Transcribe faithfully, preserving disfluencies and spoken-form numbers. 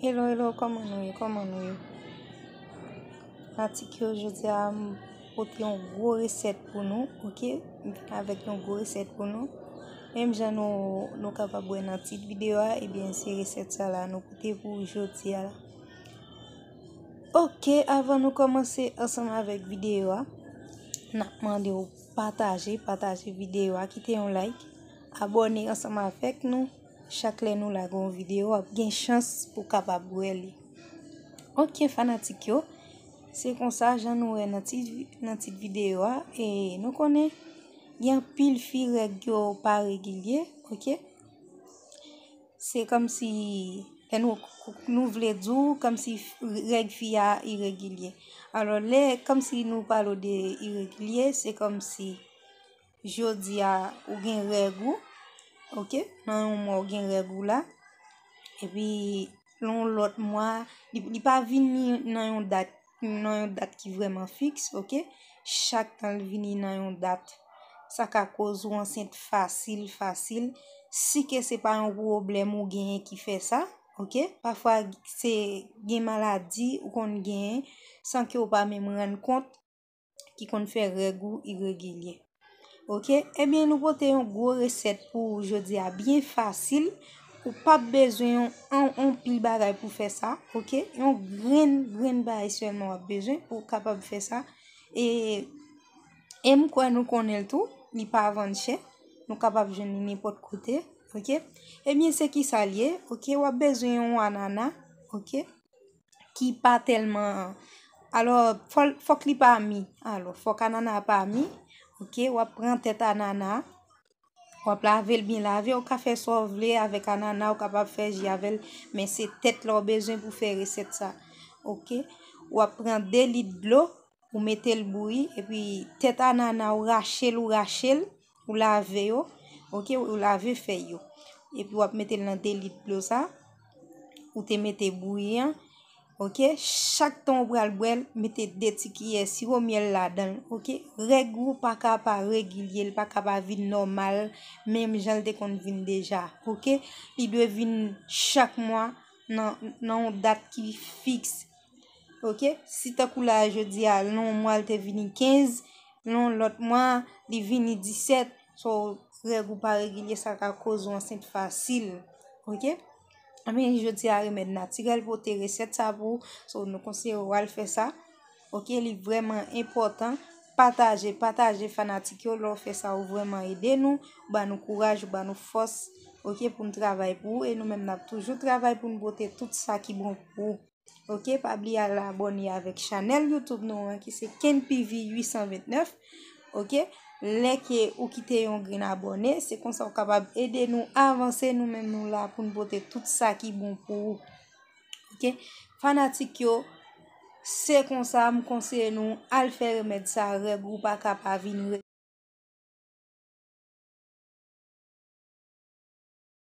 Hello, hello, kòman nou ye? Kòman nou ye? Fanatik yo, jodi a m pote yon gwo resèt pou nou, oke? M vin avèk yon gwo resèt pou nou. Menm jan nou, nou kapab wè nan tit videyo a, ebyen, se resèt sa la nou pote pou jodi a la. Oke, avan nou kòmanse ansanm avèk videyo a, n ap mande w pataje, pataje videyo a, kite yon like, abòne ansanm avèk nou. Chak lè nou lage yon videyo, w ap gen chans pou w kapab wè li. Oke, fanatik yo, se konsa, jan nou wè nan tit, nan tit videyo a, e nou konnen gen anpil fi règ yo pa regilye, oke? Se kòmsi, lè nou, nou vle di w, kòmsi règ fi a iregilye. Alò, lè, kòmsi nou pale w de iregilye, se kòmsi jodi a ou gen règ ou, oke? Nan yon mwa ou gen règ ou la. Epi, nan yon lòt mwa, li, li pa vini nan yon dat, nan yon dat ki vrèman fiks, oke? Chak tan l vini nan yon dat, sa ka koz ou ansent fasil, fasil. Si ke se pa yon pwoblèm ou genyen ki fè sa, oke? Pafwa, se gen maladi ou konn genyen san ke ou pa menm rann kont ki konn fè règ ou iregilye. Oke? Ebyen, nou pote yon gwo resèt pou ou jodi a, byen fasil. Ou p ap bezwen yon, yon, yon pil bagay pou fè sa, oke? Yon grenn, grenn bagay sèlman w ap bezwen pou w kapab fè sa. E, e m kwè nou konnen l tou, li pa vann chè. Nou kapab jwenn li nenpòt kote, oke? Ebyen, se ki sa l ye, oke? W ap bezwen yon anana, oke? Ki pa tèlman, alò, fò, fòk li pa mi. Alò, fòk anana a pa mi. Oke, w ap pran tèt anana a, w ap lave l byen lave. Ou ka fè sa w vle avèk anana, ou kapab fè ji avè l, men se tèt la w bezwen pou fè resèt sa. Oke, w ap pran de lit dlo, ou mete l bouyi, epi tèt anana, ou rache l, ou rache l, ou lave yo, oke, ou lave fèy yo. Epi w ap mete l nan de lit dlo sa, ou te mete bouyi an, oke. Chak tan ou pral bwè l, mete de ti kiyè siwo myèl ladan l, oke. Règ ou pa ka pa regilye, l pa ka pa vin nòmal, menm jan l te konn vin deja, oke. Li dwe vin chak mwa nan, nan yon dat ki fiks, oke. Si tankou la jodi a, nan yon mwa l te vini kenz, nan yon lòt mwa, li vini disèt, so, règ ou pa regilye, sa ka koz ou ansent fasil, oke. Ebyen, jodi a, remèd natirèl pote resèt sa pou ou, so, nou konseye w al fè sa, oke. Li vrèman enpòtan, pataje, pataje fanatik yo, lè w fè sa, ou vrèman ede nou, ou ba nou kouraj, ou ba nou fòs, oke, pou n travay pou ou, e nou menm n ap toujou travay pou n pote tout sa ki bon pou ou. Oke, pa bliye al abòne avèk chanèl YouTube nou an ki se Ken P V uit san vennèf. Oke, lè ke ou kite yon grenn abòne, se konsa ou kapab ede nou avanse, nou menm nou la pou n pote tout sa ki bon pou ou. Oke, fanatik yo, se konsa m konseye nou al fè remèd sa, règ ou pa ka pa vin